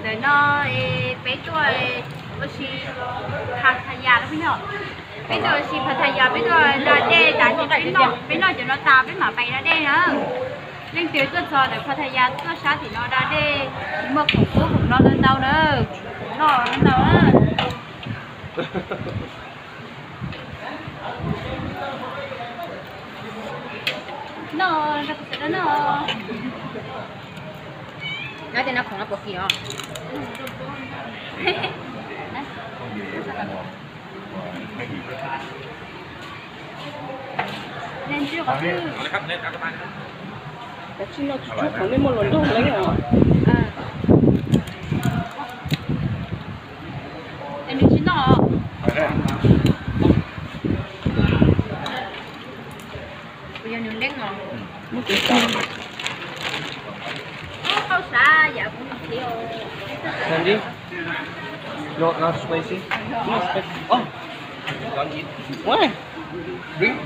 Ntawm no peb tuaj ua si Pattaya los peb noj. Peb tuaj ua si Pattaya, peb tuaj da dej tas ces peb noj cov no tas peb mam pais da dej na. Leej twg tuaj txog ntawm Pattaya tuaj sab tim no da dej, tsis muaj khoom ub khoom no ntau ntau na. Noj ntau na. Noj, noj, noj. Nyob tej no khoom no puas kim os? Cov tsis noj tsis tshuav khoom nej muaj luag nraug leej os. Nws tsis noj. Kuv yog nws leej os. Muab kuv qauj sav yam kuv nws thiab. Sandy, not, not spicy. Not spicy. Oh. Why? Drink.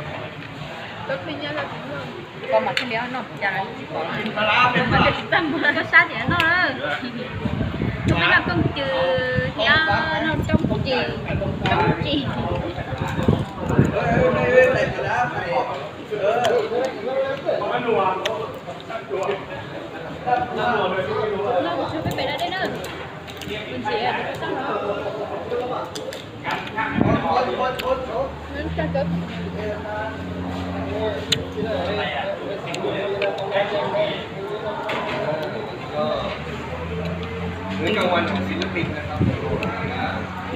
Koj mas thiaj li noj cas tsis pom. Koj sab tias noj, noj kooj cws thiab noj roob ris, roob ris.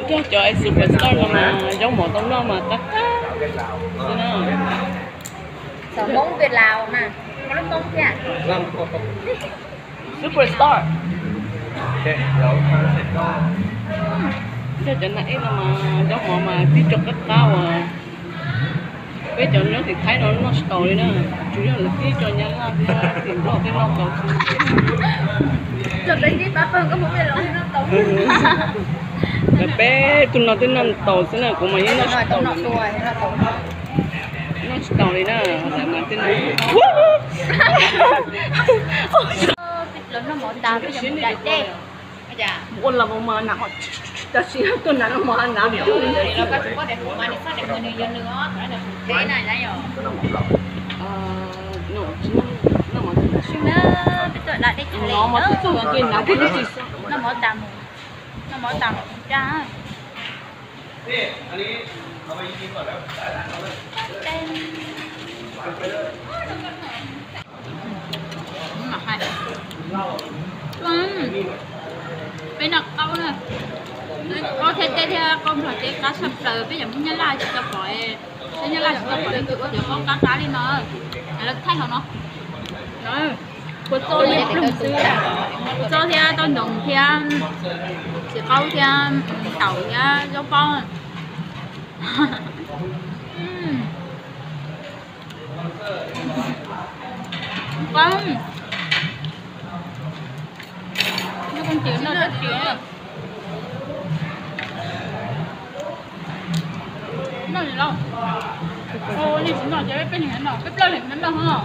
Nrog cov superstar no mas zaub mov tau noj mas qab qab xwb na. Xav Hmoob Việt Lào mà, có nước Mông thiab. Superstar. Nrog cov nam ej no mas zaub mov mas tib co qab qab uas peb cov nyob tim Thaib no noj tsis taus li na. Tsuas yog lawv tib co Nyab Laj thiab tim Nplog thiaj noj tau xwb. Lawv peb tug no twb noj tau xwb na, kuv mas yeej noj tsis tau li. Noj tsis tau li na, lawv mas twb noj. Ua la mov mas hnav, tab sis tuaj hnav no mov hnav. Noj mov twb txog kiag hnav twb tsis, noj mov tas mus. Peb noj qaub na, qaub thiab teb thiab qaub nplog teb qab tshaj plaws, peb cov Hmoob Nyab Laj tsis tau pom, peb Nyab Laj tsis tau pom leej twg ua cov qaub qab qab li no. Lawv thaij hauv no, kua txob li ploog xwb, kua txob thiab taub ntoos thiab txiv qaub thiab taum thiab zaub pob. Noj tsis lauj. Nej tsis noj ces peb leeg noj, peb plaub leeg noj os.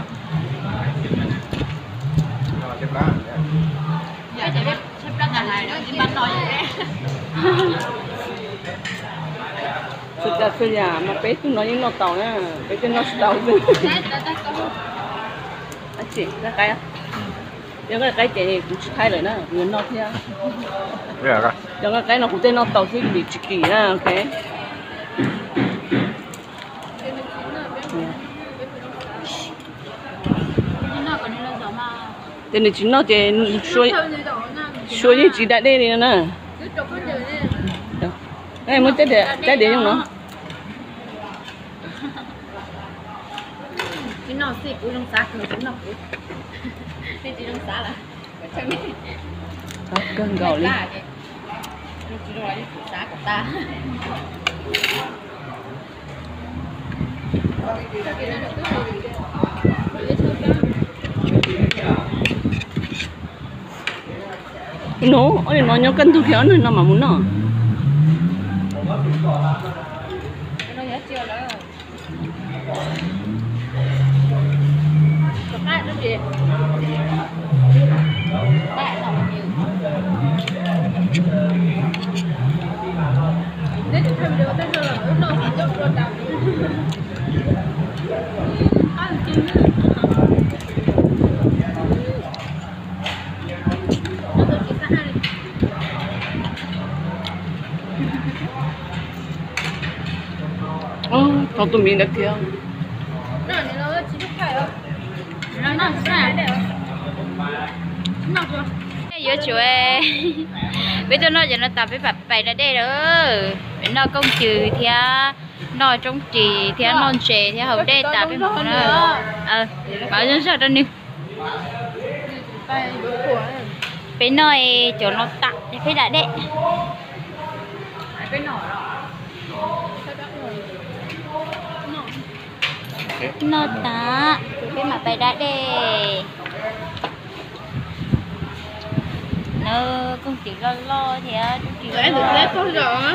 Txhua tsav txhua yam mas peb tug no yeej noj tau na, peb twb noj tsis tau xwb. Yog nqaij qaib ces kuv tsis thaij lawm na, kuv yuav noj thiab. Cov nqaij qaib no kuv tej noj tau xwb, vim tsis kim na, ok. Ces nws tsis noj ces Suav yeej tsis da dej li no na. Muab cab diav yooj no. Tsis noj xwb kuv zoo xav kawg, tsis noj kuv, nej tsis zoo xav lawm. Kawg nkaus li. Nub, ob niag no nyob kaj ntug kiag, ob niag no mam mus noj. Tau tus miv ntawd thiab. Yuav tsum, peb tuaj noj cov no tas peb mam pais da dej lawm. Peb noj kooj cws thiab noj roob ris thiab noj ntses thiab haus dej tas peb mam, mam zog zog rau nws. Peb noj cov no tas peb da dej. Noj tas peb mam pais da dej. Na, kooj cws loj loj thiab roob ris loj.